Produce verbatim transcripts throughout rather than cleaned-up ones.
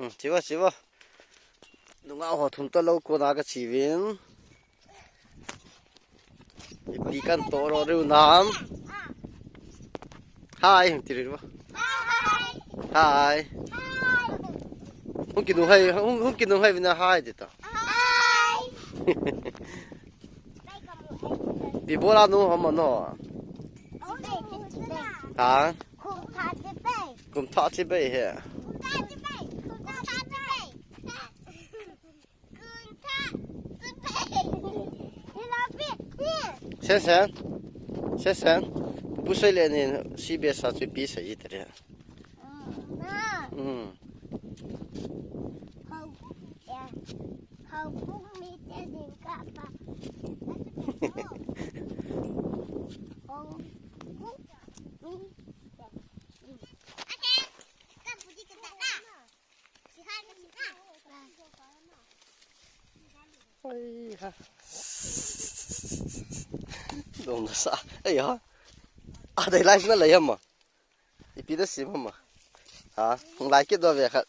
Hmm, chiva, chiva. Nungah ho thum ta lou kona ka chiuvin. Ipi kan toro riu nam. Hi, hung ti riu. Hi. Hung kinung hai, hung, hung kinung hai vin a hi ti ta. Ipi bol a nu ham a no. Ha? Kum thah chi bei he. Sen sen. Sen sen. Pu Soi le ni C B S a chu ipi sei ji ta re. Hmm. Ai ha. Dong sa. Ai ha. A dei lai na lai ham a. Ipi da sim ham a. Ha, hung lai kit do ve khat.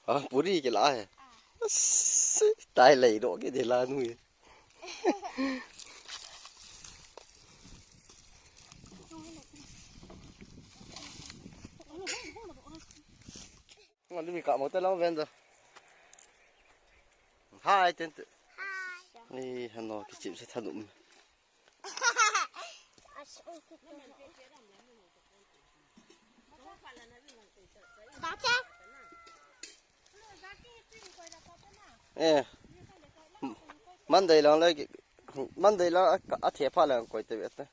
Ha, puri kila he. Tai lai do ke de la nu. Ngan mi ka mo ta lang ven do. Hi, ten tu. Hi. Ni hano ki chip se thanum. Eh. Monday lang le, Monday lang a, a the pha lang koi te ve ta.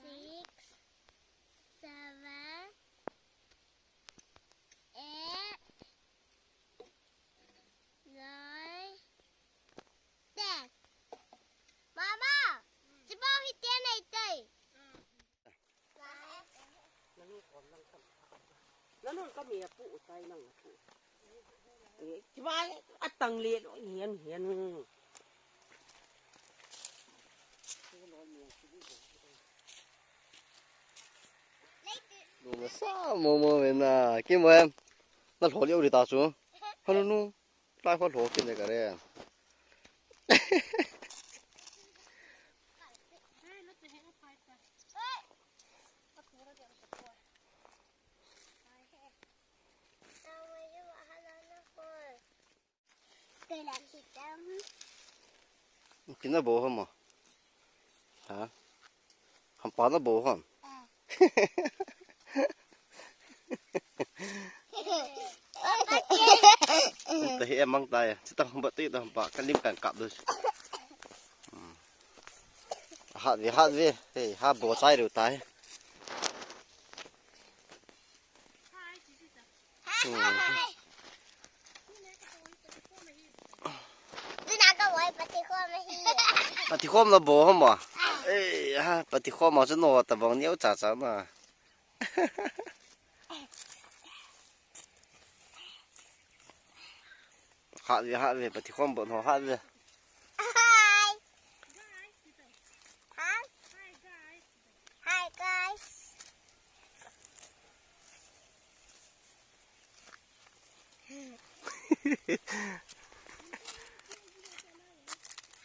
Six, seven, eight, nine, ten. Mama, chibao hi ten ai tai. Nanun kami apu utai nang apu. Eh, kiba atang le lo hian hian. Lu ma sa mo mo ve na. Kim mo em. Na lho liu ri ta chu. Hanu nu. Lai kho lho kin de ka re. Kina bo hama. Ha? Hampa na bo ham. Tahi emang tai. Chita hamba ti ta hamba kalim kan kap dus. Hat ve, hat ve. Hei, ha bo chai ru tai. Pati khom na bo hom a. Ei ha, pati khom a chu no ta bang neo cha cha na. Hat ve, hat ve, pati khom bo no hat ve. Hi guys.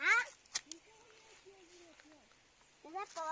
Ha? Is that for?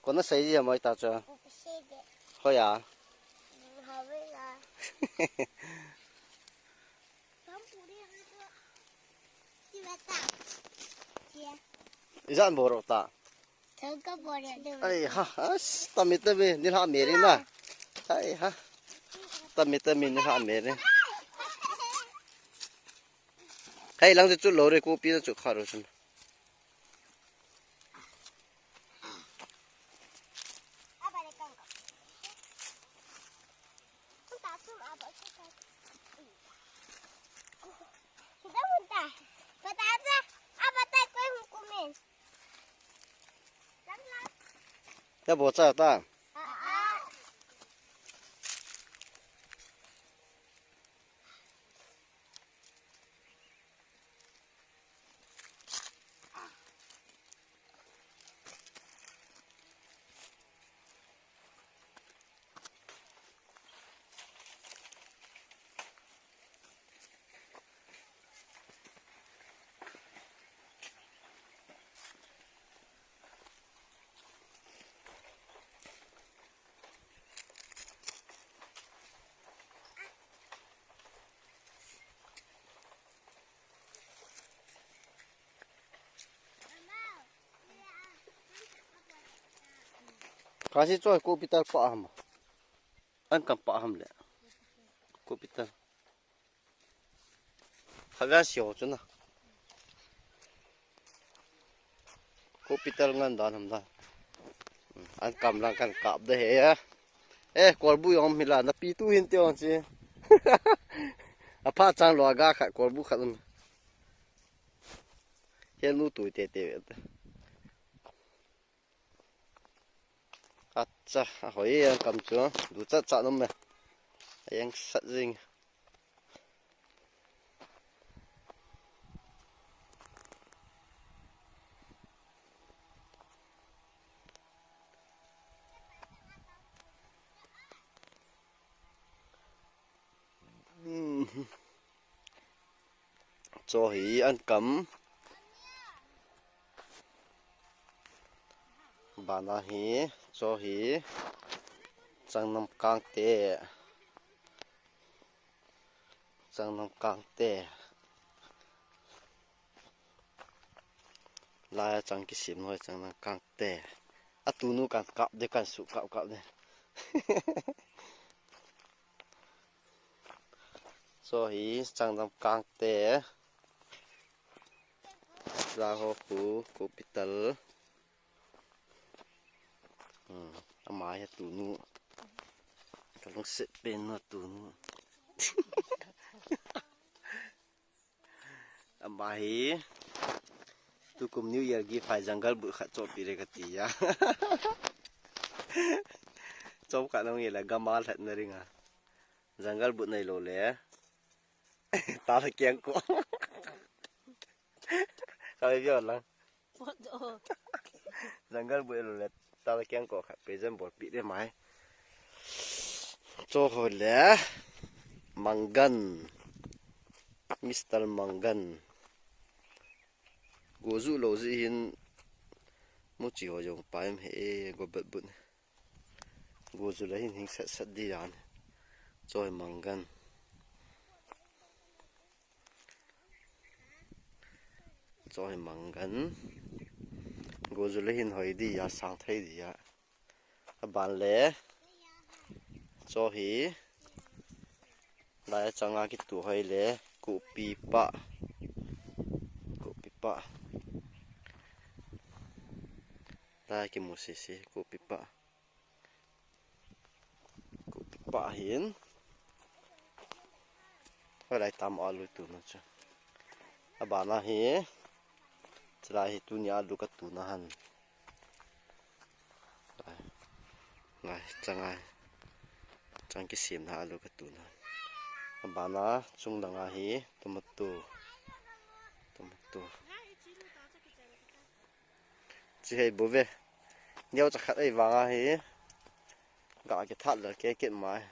Kona sei ji mai ta cha. Hoi a. Ijat bol ro ta. Ai ha, as, tami tami, nilhah meri na. Ai ha. Tami tami, nilhah meri. Hei lang chu lo re, kopi na chu kha ro chun. Ya bo cha ta. Kasi choi ko pital pa ham. An kam pa ham le. Ko pital. Hagan sio chuna. Ko pital ngan dan ham dan. An kam lang kan kap de he ya. Eh, kolbu yong mila na pi tu hin te ong chi. Apha chang lo aga khat kolbu khat un. Hian nu tui te te ve ta. Acha, a hoi ang kam chu. Du chat chat nom me. A yang sat jing. Cho hi an kam. Bana hi, cho hi. Changnam kang te. Changnam kang te. Lai a chang kisim noi changnam kang te. A tunu kan kap de kan su kap kap de. Cho hi changnam kang te. La ho khu ko pital. Hmm, ama hi tunu. Ka lungset pen na tunu. Ama hi. Tukum New Year gift hai jungle book khat cho pi re ka ti ya. Cho ka nong ye la gama lhat na ringa. Jungle book nei lo le. Ta la kiang ko. Ka ve vio lang. Pot o. Jungle book lo le. Ta la kiang ko khat pe jen bol pi de mai. Cho ho le. Mangan. Mister Mangan. Go zu lo zi hin. Mu chi ho jong pa em he go bet but. Go zu la hin hing sat sat di dan. Cho hi Mangan. Cho hi Mangan. Go zu la hin hoi di ya sang thei di ya. A ban le. Cho hi. Lai changa kitu hoi le. Kupi pa. Kupi pa. Lai kimu sisi. Kupi pa. Kupi pa hin. Hoi lai tam alu tu na chu. A bana hi. Chulai hi tuni alu ka tu na han. Ngai, changai. Chang kisim na alu ka tu na. A bana chung danga hi tomato. Tomato. Chi hei bu ve. Neo cha khat ei vanga hi. Ga ki that le ke kit mai.